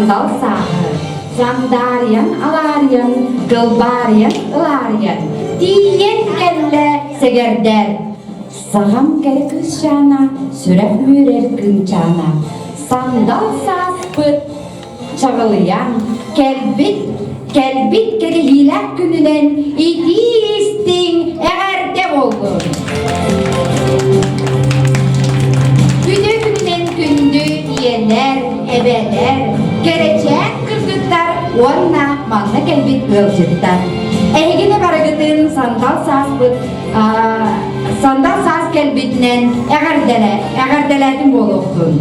Сандал сааһы, сандаарыйан алаарыйан, кылбаарыйан ылаарыйан, тиийэн кэллэ сэгэрдэр. Саҕам кэрэ кыысчаана, сүрэх үөрэр кыымчаана, сандал сааспыт чаҕылыйан, кэлбит, кэлбит кэтэһиилээх күнүнэн итии истиҥ эҕэрдэ буоллун! Үтүө күнүнэн күндү ийэлэр, эбэлэр, кэрэчээн кыргыттар уонна манна кэлбит ыалдьыттар. Эһигини барыгытын сандал сааспыт сандал саас кэлбитинэн эҕэрдэлэ, эҕэрдэлээтим буолуохтун.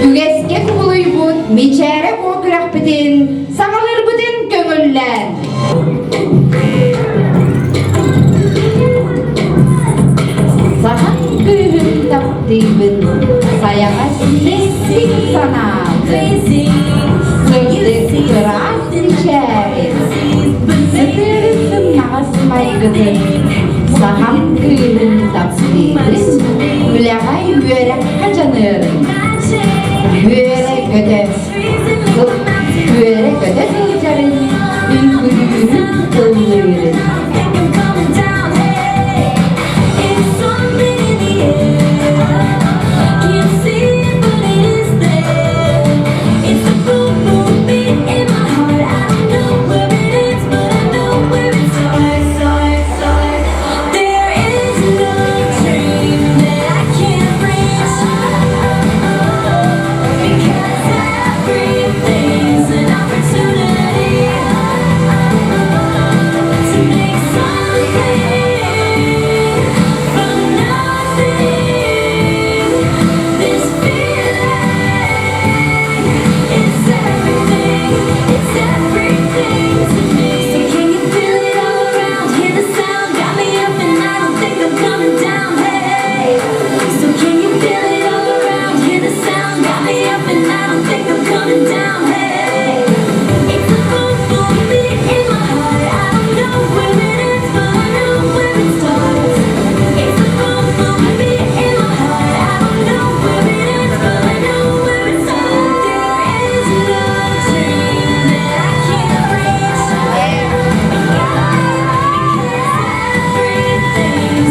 Үгэскэ кубулуйбут мичээрэ буо күрэхпитин саҕалыырбытын көҥүллээн. Сахан кыыһын таптыыбын, сайаҕас истиҥ санаатын, сырдык ыраас мичээрин, сытыары сымнаҕас майгытын, сахам кыыһын таптыыбын, үлэҕэ үөрэххэ дьаныарын, үөрэ-көтө үөрэ-көтө сылдьарын, үҥкүүлүүрүн, ыллыырын.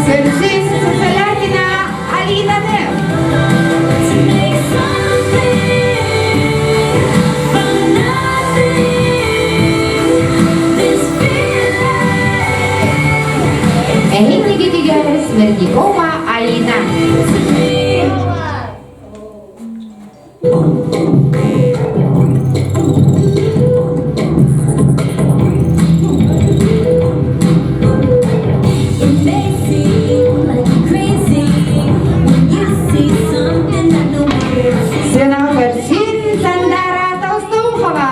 Көрсүн Сысолятина Алинаны! Эһин Смердякова Алина. Сценаҕа көрсүн Сандара Толстоухова!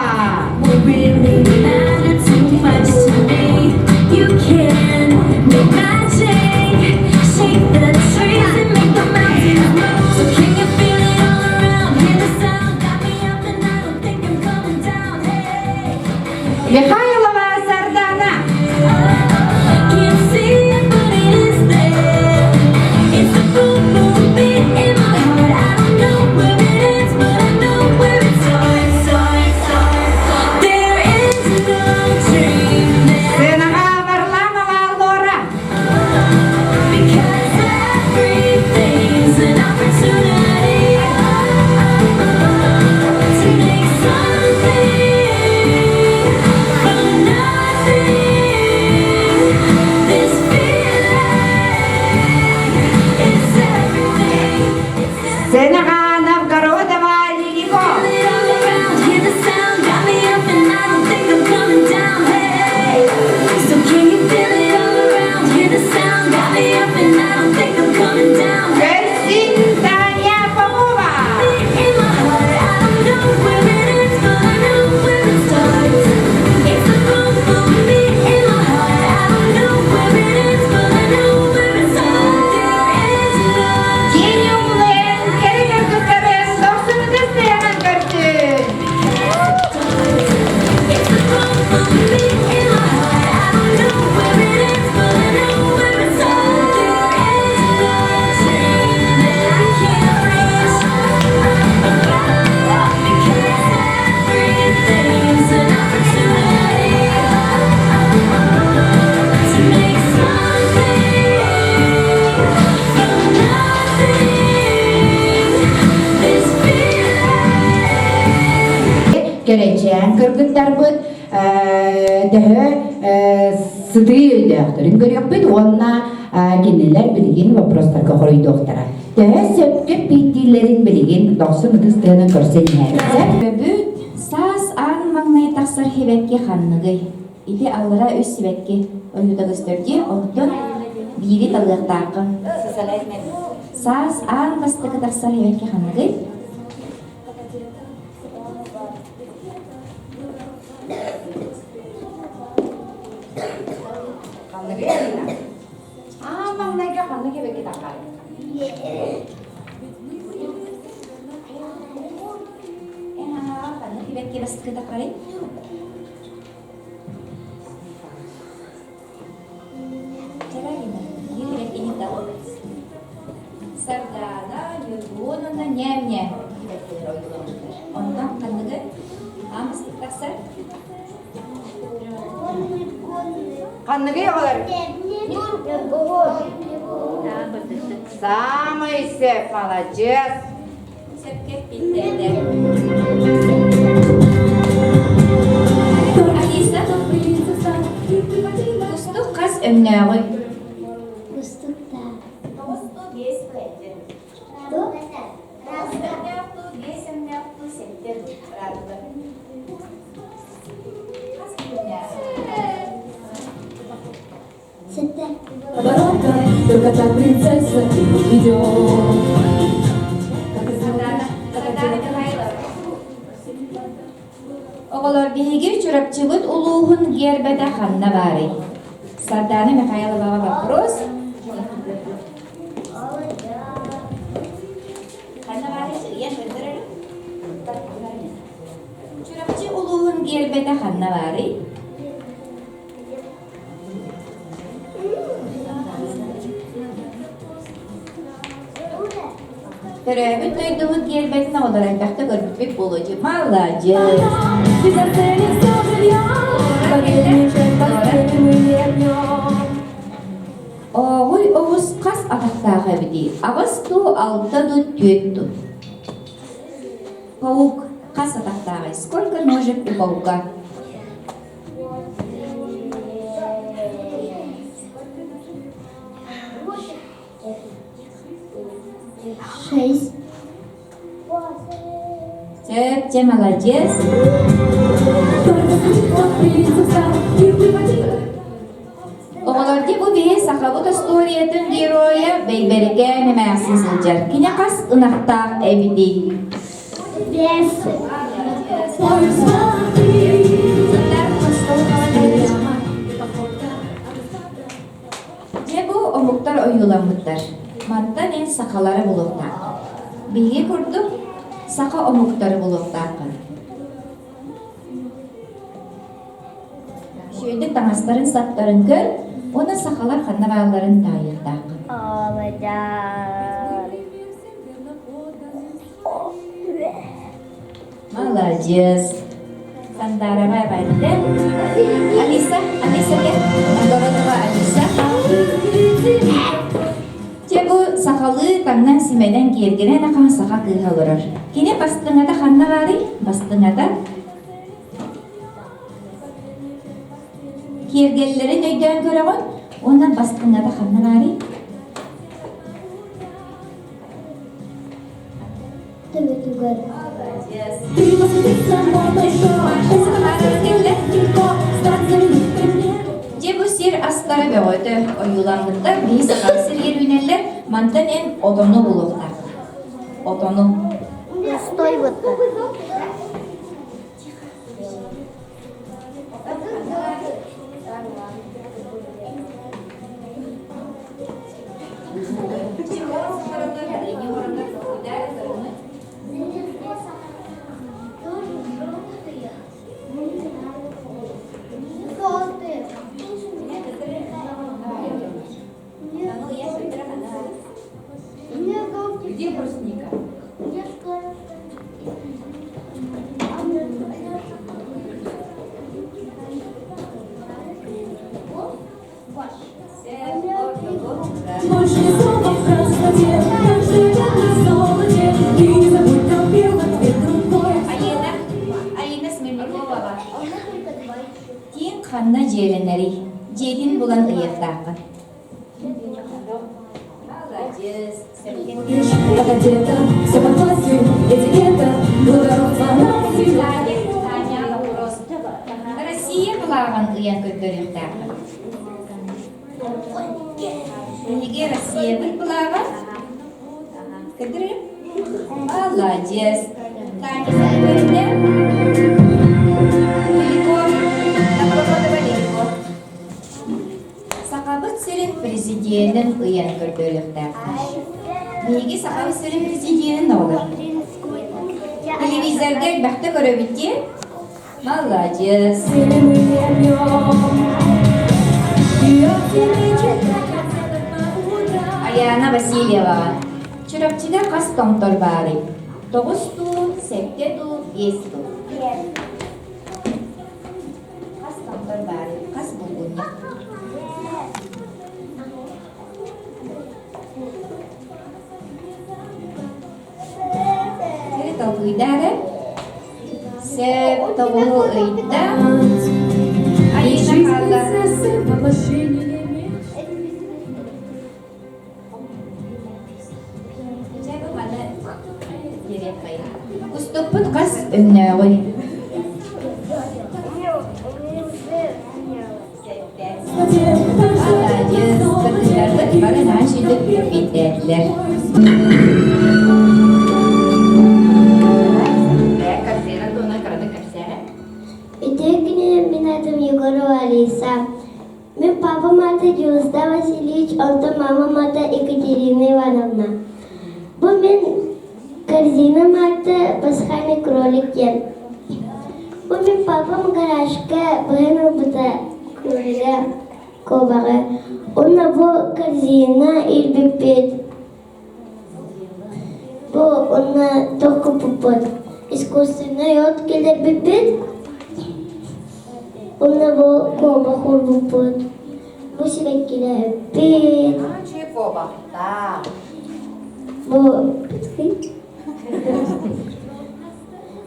Кэрэчээн кыргыттарбыт төһө сытыы өйдөөхтөрүн көрүөхпүт уонна кинилэр билигин вопростарга хоруйдуохтара. Төһө сөпкө эппиэттииллэрин билигин дохсун ытыс тыаһынан көрсөн иһээбиттэр. Өбүт саас аан маҥнай тахсар сибэкки ханныгый? Ити аллара үс сибэкки ойуута көстөр дии, онтон биири талыахтааххын. Саас аан бастакы тахсар сибэкки ханныгый? Ханныгый Алина? Аа, маҥнайга ханнык эбэкки таххай? Эн аҥааҕа ханнык сибэкки бастакы таххарый? Сардаана, Ньургунуна, ньээм-ньээм диэбэттэр ойууламмыттар. Онтон ханныгы аамыстык тахсар? Ханныгы оҕолор? Самый сөп, молодец. Сөпкө эппиттэрдэ. Алиса, кустук хас өҥнөөҕүй? Оборотка, только так принцесса идет. Оҕолор, биһиги Чурапчыбыт улууһун гиэрбэтэ ханна баарый? Сардаана Михайловаҕа вопрос. Ханна баарый? Ыйан көрдөрөрү. Чурапчы улууһун гиэрбэтэ ханна баарый? Төрөөбүт дойдубут гиэрбэтин оҕолор элбэхтэ көрбүппүт буолуо дии. Маладьыас! Ооҕуй оҕус хас атахтаах эбитий? Аҕыс дуу, алта дуу, түөрт дуу? Паук хас атахтааҕый? Сколько ножек у паука? Шесть. Сөп, дьэ молодец. Оҕолор дии бу биһи сахабыт остуоруйатын геройа Бэйбэрикээн эмээхсин сылдьар. Кини хас ынахтаах эбитий? Биэс. Дьэ бу омуктар ойууламмыттар. Мантан эн сахалары булуохтааххын. Биһиги курдук саха омуктары булуохтааххын. Үчүгэйдик таҥастарын саптарын көр уонна сахалар ханна баалларын таайыахтааххын. Молодец. Сандаараҕа эҕэрдэ. Алиса, Алиса кэл. Огородова Алиса. Дьэ бу сахалыы таҥнан симэнэн киэргэнэн ахан саха кыыһа олорор. Кини бастыҥата ханна баарый? Бастыҥата киэргэллэрин өйдөөн көрөҕүн уонна бастыҥата ханна баарый? Төбөтүгэр. Дьэ бу сир астара бөҕөтө ойууламмыттар биһи сахалы сиригэр үүнэллэр мантан эн отону булуохтаах отону Стой вот так. Где брусника? Больше ни слова в красоте, так живет на золоте. И не забудь, как пел ответ другой. Алина, Алина Смирнова. Дьиэтин булан ыйыахтааххын. Маладьыас. Как одета, все под властью этикета, благородство нации. Таня, вопрос. Россия былааҕын ыйан көрдөрүөхтээххин. Биһиги Россиябыт былааҕа. Көрдөрүм. Маладьыас. Таня көрдө. Легко. Легко. Сахабыт сирин президенин ыйан көрдөрүөхтээхпит. Биһиги Сахабыт сирин президенин оҕолор. Телевизорга элбэхтэ көрөбүт дии. Маладьыас. Аяна Васильеваҕа. Чурапчыга хас томтор баарый? Тоҕус дуу, сэттэ дуу, биэс дуу? Хас томтор баарый? Хас булгунньук? Сири толкуйдаа эрэ. Сөп тоҕуһу ыйда. Айыына хаалла. Кустукпут хас өҥнөөҕүй? Кыргыттарбыт бары наһаа үчүгэйдик эппиэттээтилэр. Үтүө күнүнэн мин аатым Егорова Алиса. Мин папам аата Дьулустан Васильевич, онтон мамам аата Екатерина Ивановна. Бу мин корзинам аата Пасхальный кролик диэн. Бу мин папам гаражка быһан ылбыта кролига куобаҕы. Уонна бу корзина иирбиппит. Бу уонна тохкуппуппут. Искусственный от киллэрбиппит. Уонна бу куобах уурбуппут. Бу сибэккилээбиппит. Куобахтаах. Бу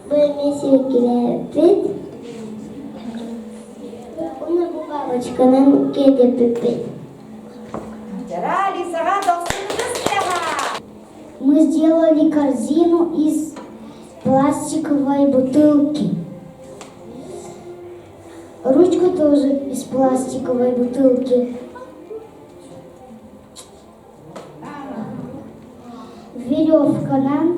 Бу эмиэ сибэккилээбиппит. Уонна бу бабочканан киэргэппиппит. Мы сделали корзину из пластиковой бутылки. Ручку тоже из пластиковой бутылки. Веревканан.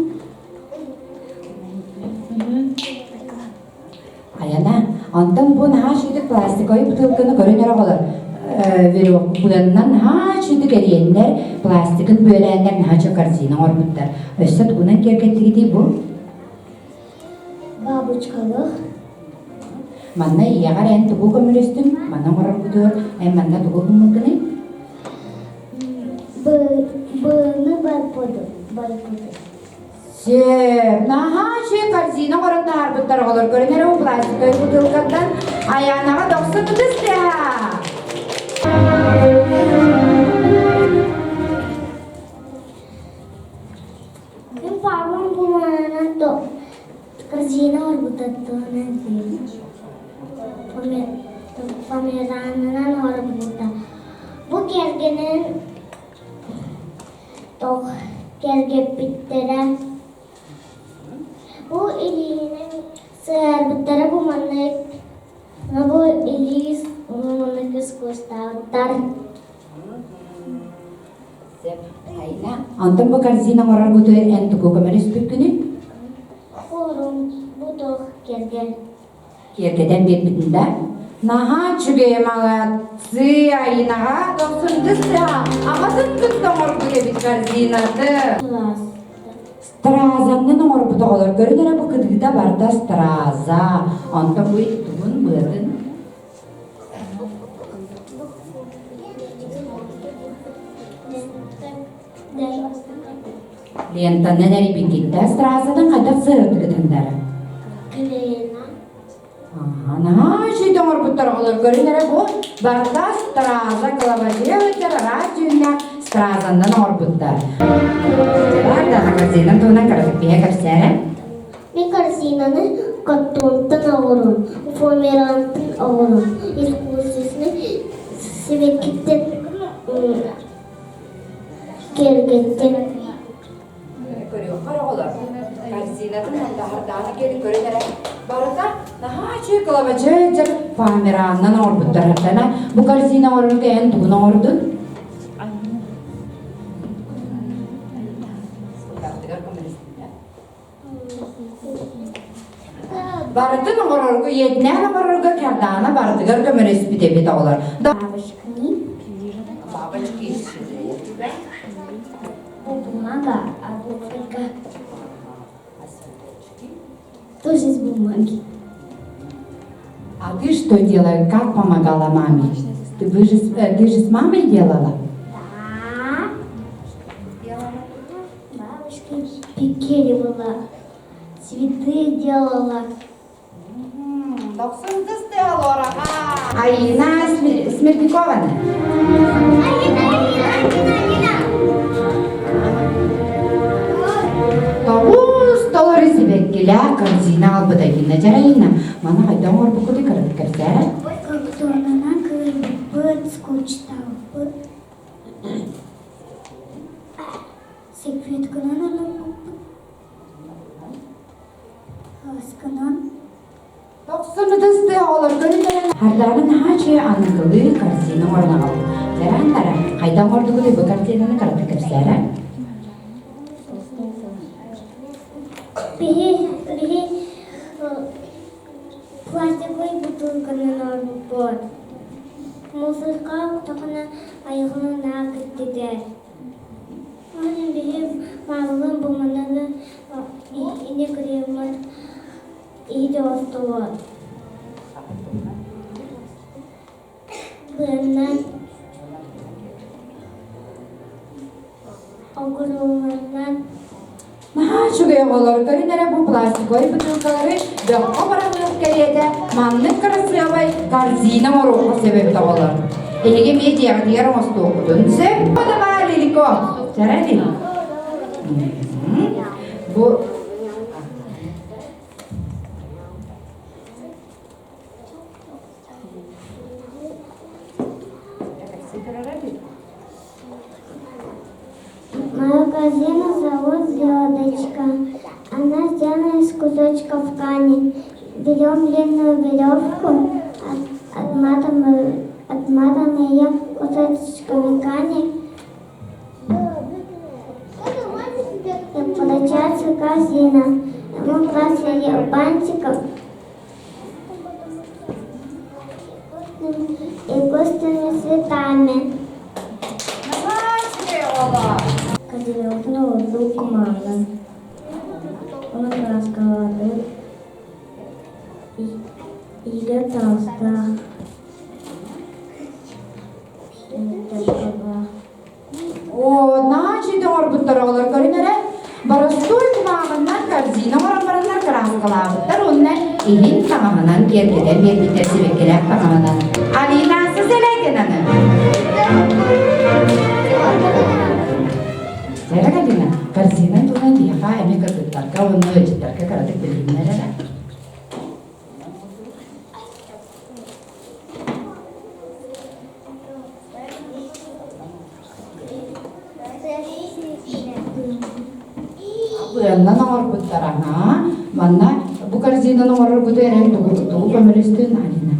Айана, онтон бу наһаа үчүгэй пластиковай бутылканы көрөн эрэ оҕолор веревканан наһаа үчүгэй эриэннэр пластигын бүөлээннэр наһаа үчүгэй корзина оҥорбуттар. Өссө тугунан киэргэттигитий бу? Бабочкалых. Манна ийэҕэр эн тугу көмөлөстүҥ? Манна оҥороргутугар эн манна тугу гыммыккыный? Быны барбыды. Барбыды. Сөп, наһаа үчүгэй корзина оҥорон таһаарбыттар оҕолор көрөн эрэ пластиковай бутылкаттан Айаанаҕа дохсун ытыс тыаһа! Мин папам буманан то корзина орбутаттуунан померанынан орбута. Бу кэргэнин Тох кэргэппиттэрэ. Бу илиинэн сыһыарбыттара бу маннык бу илии маннык искусствоттар. Онтон бу корзина оҥороргутугар эн тугу көмөлөспүккүнүй? Хорум бу туох кэргэн Киэргэтэн биэрбитин да наһаа үчүгэй молодцы Айынаҕа дохсундус аҕатын кытта оҥорбут эбит корзинаты. Стразаннан оҥорбут оҕолор көрүн эрэ бу кытыыта барда страза. Онтон бу тугун быатын Лентанан эрийбиккиттэ стразатын хайдах сыһыардыгытындара? Клейна. Наһаа үчүгэй оҥорбуттар оҕолор көрүн эрэ бу барыта страза кылабачыйа араас дьүһүннээх стразаннан оҥорбуттар. Бар корзинан туһунан кыратык биһэ кэпсээрэ. Мин корзинаны картонтан оҥорон, фоамирантан оҥорон, искусственный. Сибэккиттэн киэргэттин. Көрүөххэ оҕолор. Корзинатын антаһардаана кэлин көрөн эрэ. Барыта наһаа үчүгэй кылабачыйдьар фоамиранынан оҥорбуттар хартана. Бу корзина оҥорорго эн тугун оҥордун? Барытын оҥорорго, ийэтинээн оҥорорго Кардаана барытыгар көмөлөспүт эбит оҕолор. Бабочканы. Бабочки. Бумага, а бумага тоже из бумаги. А ты что делала? Как помогала маме? Ты, вы же, ты же с мамой делала? Да. Бабушка пикировала, цветы делала. Аина Смирникована. Алина, Алина, Алина, Алина. Тоҕус толору сибэккилээх корзина албыта Инна Дьарайна. Маны хайдах оҥорбуккутуй кыратык кэпсээ. Картонунан кыайбыппыт, скотчтаабыппыт. Секретканан олорбуппут. Хасканан. Тохсун ытысты оҕолор көрүтэрин Хардааны наһаа үчүгэй аныгылыы корзина оҥорон аҕалбыт. Дьараантара, хайдах оҥордугутуй бу картинаны кыратык кэпсээрэ? Биһи, биһи пластиковай бутылканан оҥорбуппут. Мусорка тохуна айылҕаны наа кыттыгар. Оны биһи маалылын бумананы ини кырыыммыт иһити остуот. Быаннан огуруоларынан Наһаа үчүгэй оҕолор, көрүн эрэ бу пластиковай бытыылкалары бөххө бараныах кэриэтэ маннык кырасыабай корзина оҥоруохха сөп эбит оҕолор. Эһиги эмиэ дьиэҕитигэр оҥостуоххутун сөп. Подавай, Лилико. Чарали. Бу Мою корзину зовут Звездочка. Она сделана из кусочков ткани. Берем длинную веревку, отматываем, отматываем ее кусочками ткани. И получается корзина. Мы красили бантиком и густыми цветами. Козырёкну кумаҕынан Ону кырааскалаатыбыт иһигэр таҥастаах Оо, наһаа үчүгэй оҥорбуттар оҕолор көрүн эрэ. Боростуой кумааҕыннан корзина оҥорон бараннар кырааскалаабыттар уонна иһин таҥаһынан киэргэтэн биэрбиттэр сибэккилээх таҥаһынан. Алина сэлэйгэнаны. Дьэ, Галина, корзина туһунан биһиэхэ эмиэ кыргыттарга уонна ыалдьыттарга кыратык билиһиннэр эрэ. Быаннан оҥорбуттар аһаа. Манна бу корзинаны оҥороргуту эрэн тугу тугу көмөлөстүн Алина?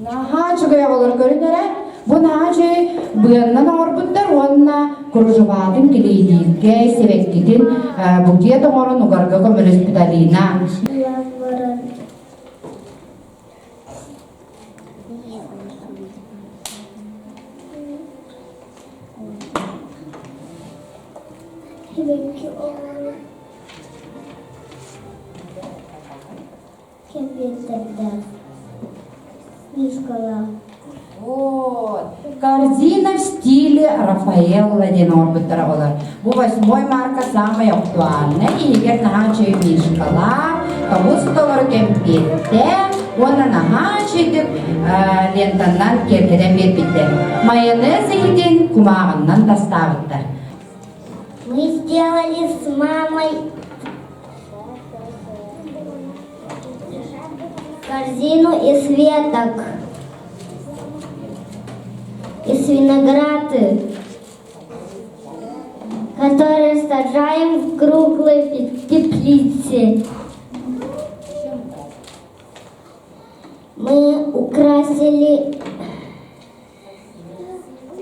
Наһаа үчүгэй оҕолор көрүн эрэ, бу наһаа үчүгэй быаннан оҥорбуттар уонна кружеватын килиэйдииргэ, сибэккитин букет оҥорон угарга көмөлөспүт Алина. Сибэкки оҕолор кэмпиэттэрдээх мишкалаах. Вот. Корзина в стиле Рафаэлло диэн оҥорбуттар оҕолор. Бу восьмой марка самый актуальный. Иһигэр наһаа үчүгэй мишкалаах, тоҕус толору кэмпиэттээх. Уонна наһаа үчүгэйдик лентаннан киэргэтэн биэрбиттэр. Майонез иһитин кумааҕыннан тастаабыттар. Мы сделали с мамой корзину из веток, из винограда, которые сажаем в круглой теплице. Мы украсили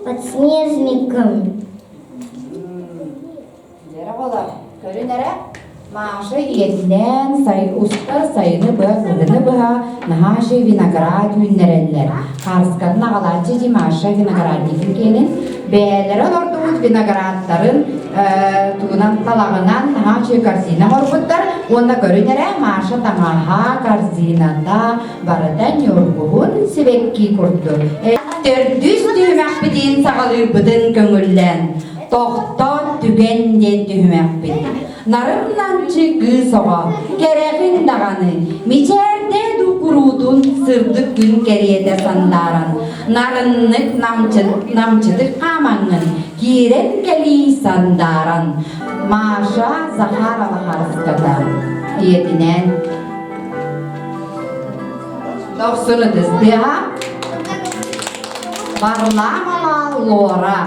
подснежником. Дьэрэ буолар. Көрүн эрэ. Маша ийэтинээн сай устар сайыны быһа кыһыны быһа наһаа үчүгэй виноград үүннэрэллэр. Хаарыскатын аҕалааччы дии Маша виноградникын киэнин бэйэлэрэ олордубут виноградтарын тугунан талаҕынан наһаа үчүгэй корзина оҥорбуттар уонна көрүн эрэ Маша таҥаһа, корзината барыта ньургуһун сибэкки курдук. Төрдүс түһүмэхпитин саҕалыырбытын көҥүллээн тохтоон түгэн диэн түһүмэхпит. Нарым-намчы кыыс оҕо, кэрэҕин даҕаны, мичээрдээ дуу куруутун сырдык күн кэриэтэ сандааран, нарыннык намчытык хаамаҥҥын, киирэн кэлии сандааран, Маша Захарова харыстата ийэтинээн Дохсун ытыс тыаһа Варламова Лора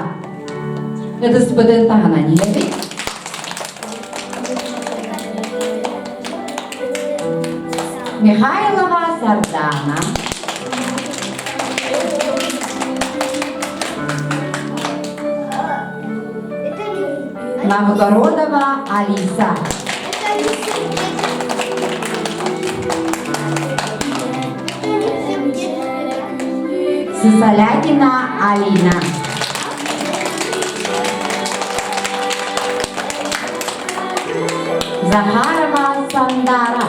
ытыспытын таһынан иһэбит. Михайлова Сардана. Новгородова Алиса. Сысолятина Алина. Захарова Сандара.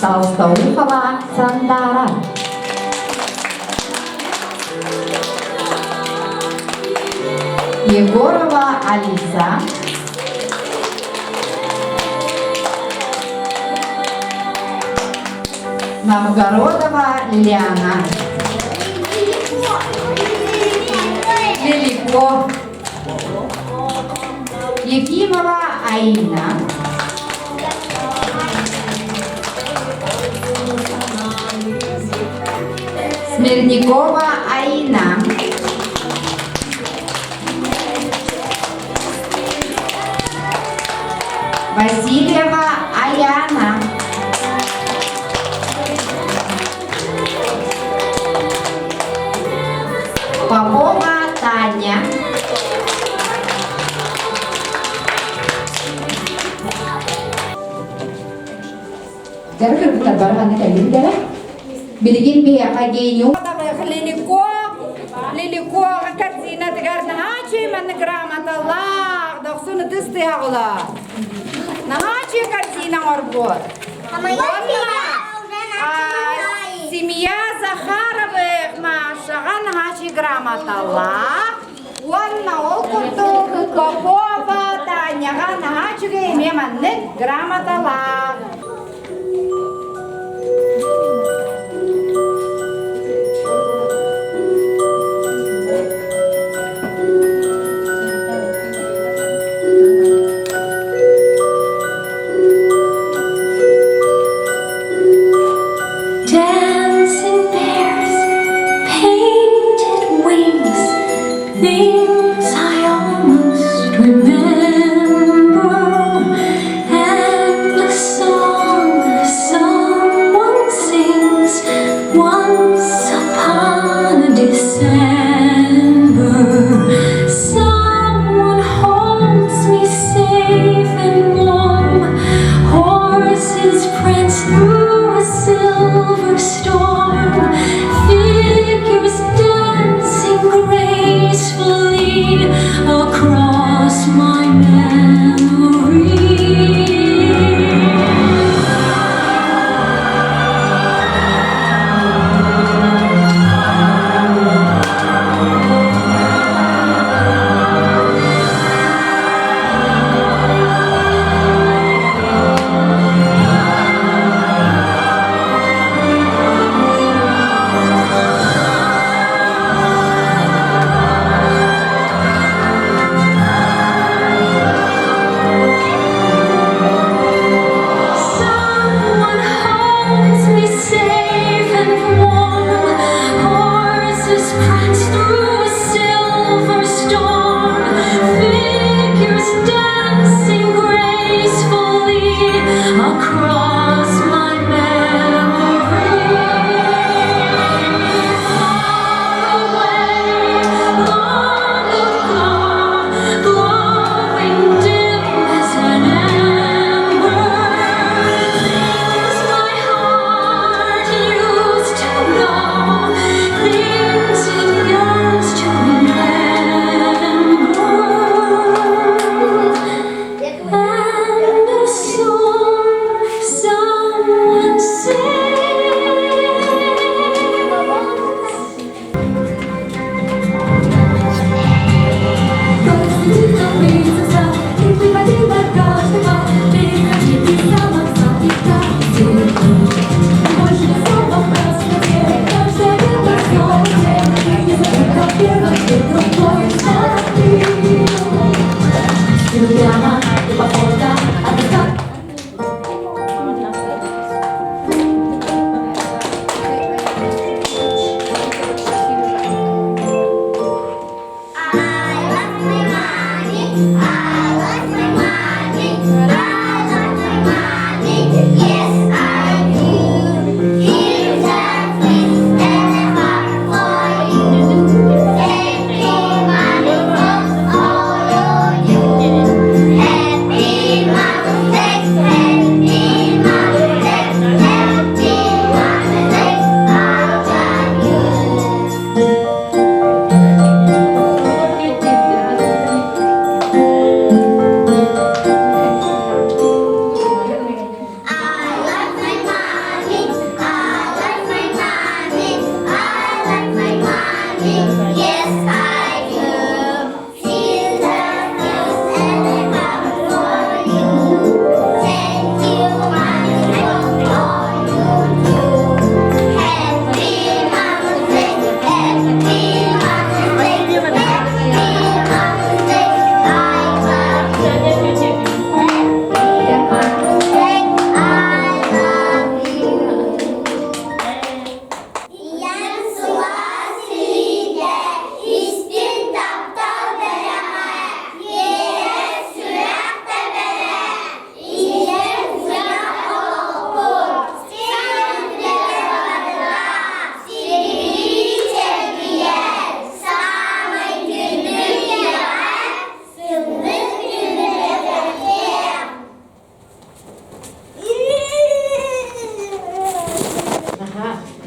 Толстоухова Сандара. Егорова Алиса. Новгородова Лилиана. Лилико. Ефимова Аина. Смирникова Аина. Васильева Аяна. Попова Таня. Дьэ кыргыттар бары манна кэллибит Билигин биһиэхэ гениум Лилико, Лилико корзинатыгар наһаа үчүгэй маннык грамоталаах, дохсун ытыс тыаҕыла. Наһаа үчүгэй корзина оҥорбут. Семья Захаровых Машаҕа наһаа үчүгэй грамоталаах. Уонна ол курдук Попова Таняҕа наһаа үчүгэй эмиэ маннык грамоталаах. Dancing bears, painted wings, things I almost remember, and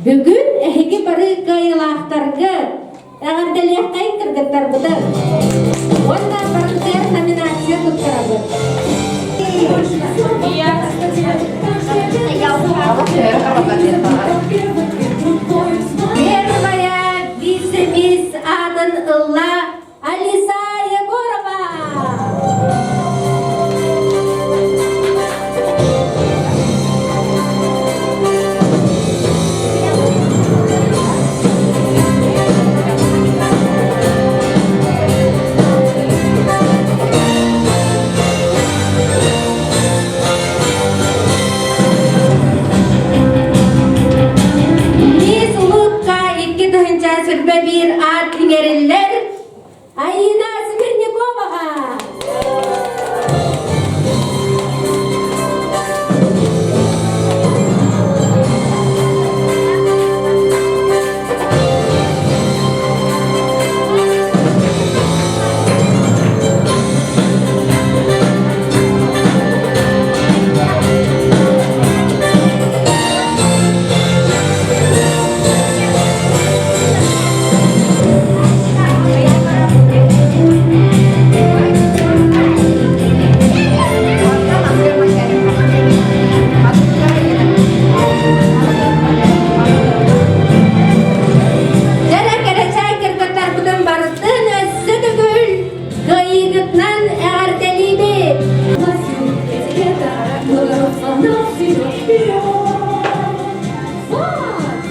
Бүгүн эһиги бары кыайыылаахтаргыт, эҕэрдэлиэххэйин кыргыттарбытын. Уонна барытыгар номинация туттарабыт. Первая вице-мисс аатын ылла Алиса Егорова! Мисс Улукка 2021 аат иҥэриллэр Айина Смирниковаҕа! Дьэрэ кэрэчээн кыргыттарбытын барытын өссө төгүл кыайыыгытынан.